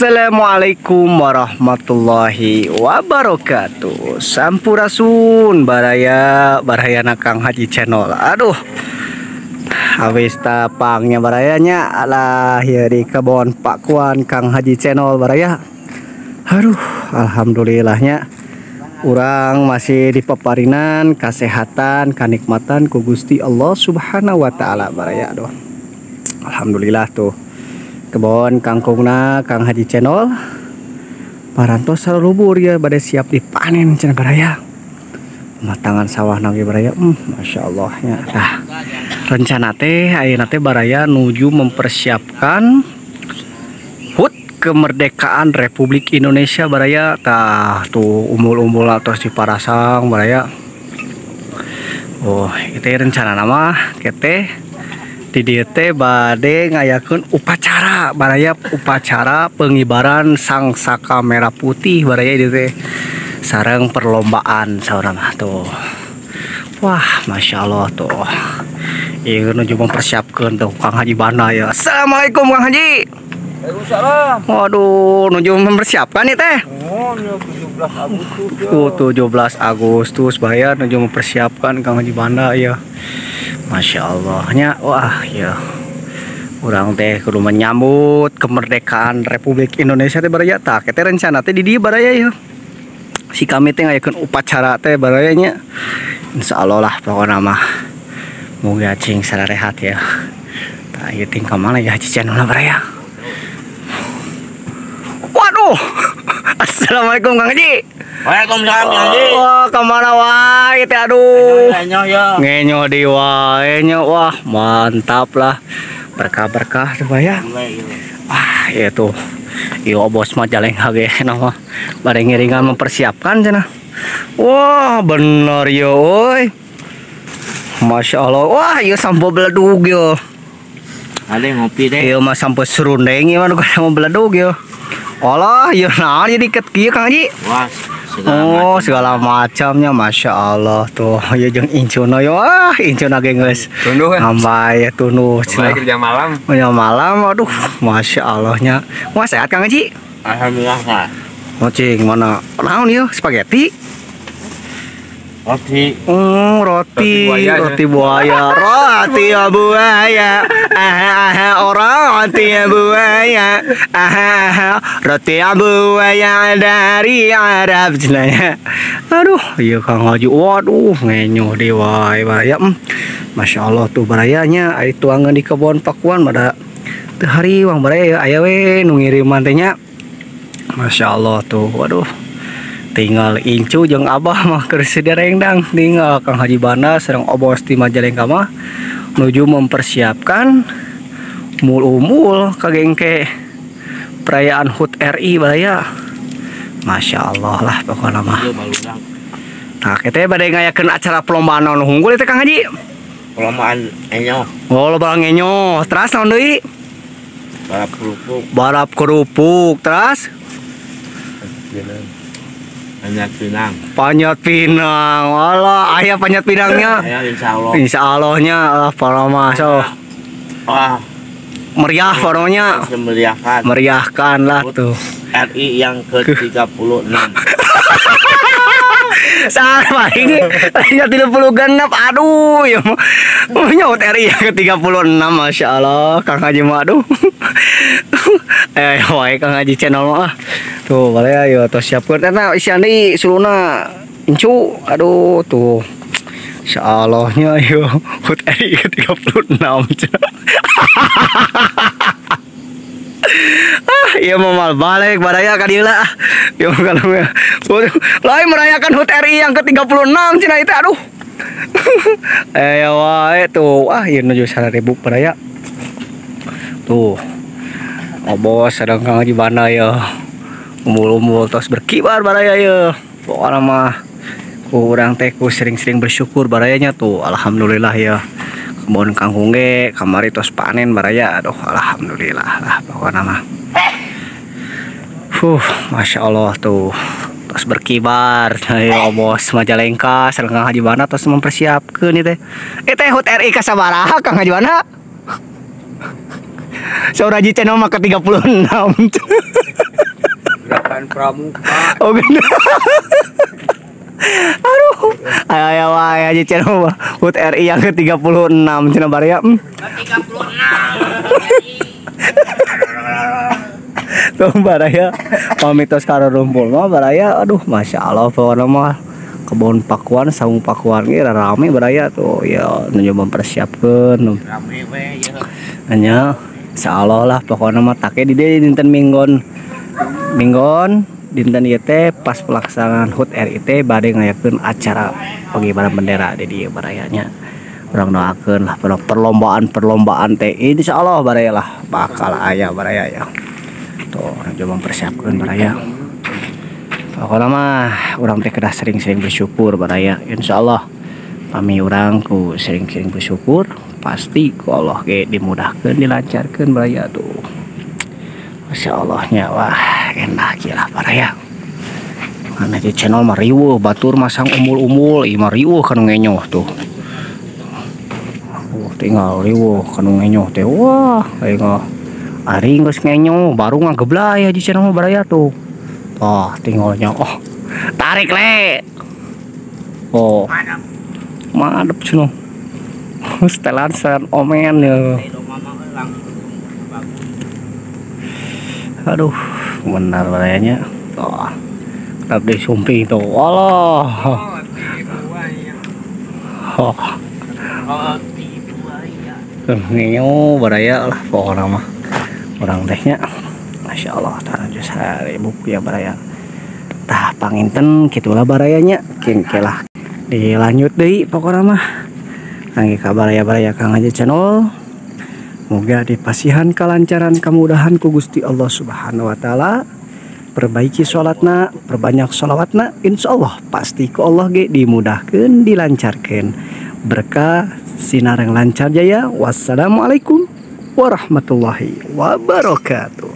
Assalamualaikum warahmatullahi wabarakatuh. Sampurasun baraya, barayana Kang Haji Channel. Aduh, habis tapangnya barayanya alah ya di kebon Pakuan Kang Haji Channel baraya. Aduh, alhamdulillahnya urang masih di peparinan kesehatan kanikmatan ku Gusti Allah Subhanahu wa taala baraya. Aduh, alhamdulillah tuh kebon kangkungna Kang Haji Channel parantos salubur ya, bade siap dipanen cenah baraya. Pematangan sawah nage baraya, Masya Allah nya. Nah, rencana teh ayeuna teh baraya nuju mempersiapkan HUT kemerdekaan Republik Indonesia baraya. Tah tuh umbul-umbul atos diparasang baraya. Oh, itu rencana nama kete di dieu teh bade ngayakeun upacara baraya, upacara pengibaran sang saka merah putih baraya di teh sareng perlombaan saurang mah tuh. Wah, Masya Allah tuh. Ieu nuju mempersiapkeun tuh Kang Haji Bana ya. Assalamualaikum Kang Haji. Waalaikumsalam. Waduh, nuju mempersiapkan nih teh. Oh, 17 Agustus ya. Oh, 17 Agustus bayar nuju mempersiapkan Kang Haji Bana ya. Masya Allahnya, wah ya. Urang teh kudu menyambut kemerdekaan Republik Indonesia teh baraya. Tah, teh rencana teh di dieu baraya ya. Si kami teh ngayakeun upacara teh baraya nya. Insyaallah lah pokona mah. Moga cing sararehat ya. Tah ieu ting ka mana ya Haji Channel baraya. Waduh. Assalamualaikum Kang Haji. Waalaikumsalam Kang Haji. Wah, kemana wae teh aduh. Ngenyo ya. Ngenyo di wae nya. Wah, mantap lah. Berkah-berkah tuh ya. Wah, iya tuh. Iyo bos Majalengka ge nama bade ngiringan mempersiapkan cenah. Wah, bener yo euy. Masya Allah. Wah, ieu sampo beledug yo. Ada ngopi deh. Ieu mah sampo serundeng ieu mah nu mau beledug yo. Allah, ya naon jadi diket kieu Kang Haji? Wah, segala oh, macam. Segala macamnya, Masya Allah tuh. Ya jeung incuna yo, ah, incuna ge geus. Tunduh kan? Ngambay tunduh cenah. Kerja malam. Kerja malam, aduh, Masya Allahnya. Wah, sehat Kang Haji? Alhamdulillah, Pak. Oh, cing, mana? Naon ieu? Spaghetti? Roti. Roti, roti buaya, roti buaya, aha aha, roti buaya, aha aha, roti buaya dari Arab cenah. Aduh, iya Kang Haji, waduh, ngenyo deui wae baraya. Masya Allah tuh barayanya, ari tuangan di kebon Pakuan pada teu hariwang baraya aya we nu ngiriman teh nya. Masya Allah tuh, waduh. Tinggal incu jeung abah mah keur sederengdang, tinggal Kang Haji Bana sareng obos di Majalengka mah nuju mempersiapkan mul-umul kagengke perayaan HUT RI baraya. Masya Allah lah pokokna mah. Nah, kita bade ngayakeun acara perlombaan naon unggul teh Kang Haji? Perlombaan enyo. Oh, lomba enyo. Teras naon deui? Balap kerupuk. Balap kerupuk, teras? Panjat pinang. Panjat pinang. Alah, aya panjat pinangnya. Aya insyaallah. Insyallahnya ah parama so. Wah. Meriah pokoknya. Meriahkan. Meriahkan lah tuh. RI yang ke-36. Sama ini hanya 36. Aduh, ya nyaut RI yang ke-36, Masya Allah. Kang Haji mah aduh. Wae Kang Haji Channel mah. Tuh, boleh ayo tos siapkeun eta isian deui suluna incu. Aduh tuh. Insyaallohnya ayo HUT RI ke-36. Ah, ieu mah mal balik baraya ka dieu lah. Ieu kalau lain merayakan HUT RI yang ke-36 cenah itu aduh. Wae tuh. Ah, ieu nuju 100.000 baraya. Tuh. Obos sedang Kang Haji Bana ya. Umbul-umbul tos berkibar baraya ya. Pokokna mah kurang teh ku sering-sering bersyukur barayanya tuh. Alhamdulillah ya. Kebon kangkung ge kamari tos panen baraya. Aduh, alhamdulillah lah pokokna mah. Masya Allah tuh. Tos berkibar. Ayo bos Majalengka sareng Kang Haji Bana tos mempersiapkeun ieu teh. Teh HUT RI ka sabaraha Kang Haji Bana? Saur Haji Channel mah ke 36. Gerakan pramuka. Oh bener. Aduh, ayo wae aja channel HUT RI yang ke-36 cenah baraya. 36 RI. Tuh baraya pamitos karumpul mah baraya, aduh Masya Allah pokokna mah kebon pakuan saung pakuan ge rame baraya tuh ya nu mempersiapkeun rame we ya. Nya insyaallah lah pokokna mah take di dieu dinten minggon. Minggon dinten ieu teh pas pelaksanaan HUT RI teh bade ngayakeun acara pengibaran bendera di dieu barayanya. Urang doakeun lah perlombaan-perlombaan teh insyaallah baraya lah bakal aya baraya ya. Tuh urang coba mempersiapkeun baraya. Pokokna mah urang teh kedah sering-sering bersyukur baraya. Insyaallah pami urang ku sering-sering bersyukur pasti ku Allah ge dimudahkeun dilancarkeun baraya tuh. Masya Allahnya wah enak lah baraya. Mana di channel mah riweuh batur masang umbul-umbul ieu mah riweuh kanu ngenyoh tuh. Tinggal riweuh kanu ngenyoh teh wah aing ari geus ngenyoh baru ngageblay di channel mah baraya tuh. Oh tinggalnya oh tarik le. Oh madep cenah. Setelan setelan omen ya. Aduh, benar barayanya. Oh, kerap disumping tuh. Allah. Oh. Ngenyo baraya lah pokoknya mah. Urang tehnya. Masya Allah, tanah sehari buku ya baraya. Tah panginten kitulah barayanya. Kengkelah. Dilanjut deui pokoknya mah. Kangge ka baraya-baraya Kang Haji Channel. Moga dipasihan kelancaran kemudahan ku Gusti Allah Subhanahu wa taala. Perbaiki salatna, perbanyak sholawatna, insyaallah pasti ku Allah ge dimudahkeun, dilancarkeun. Berkah sinareng lancar jaya. Wassalamualaikum warahmatullahi wabarakatuh.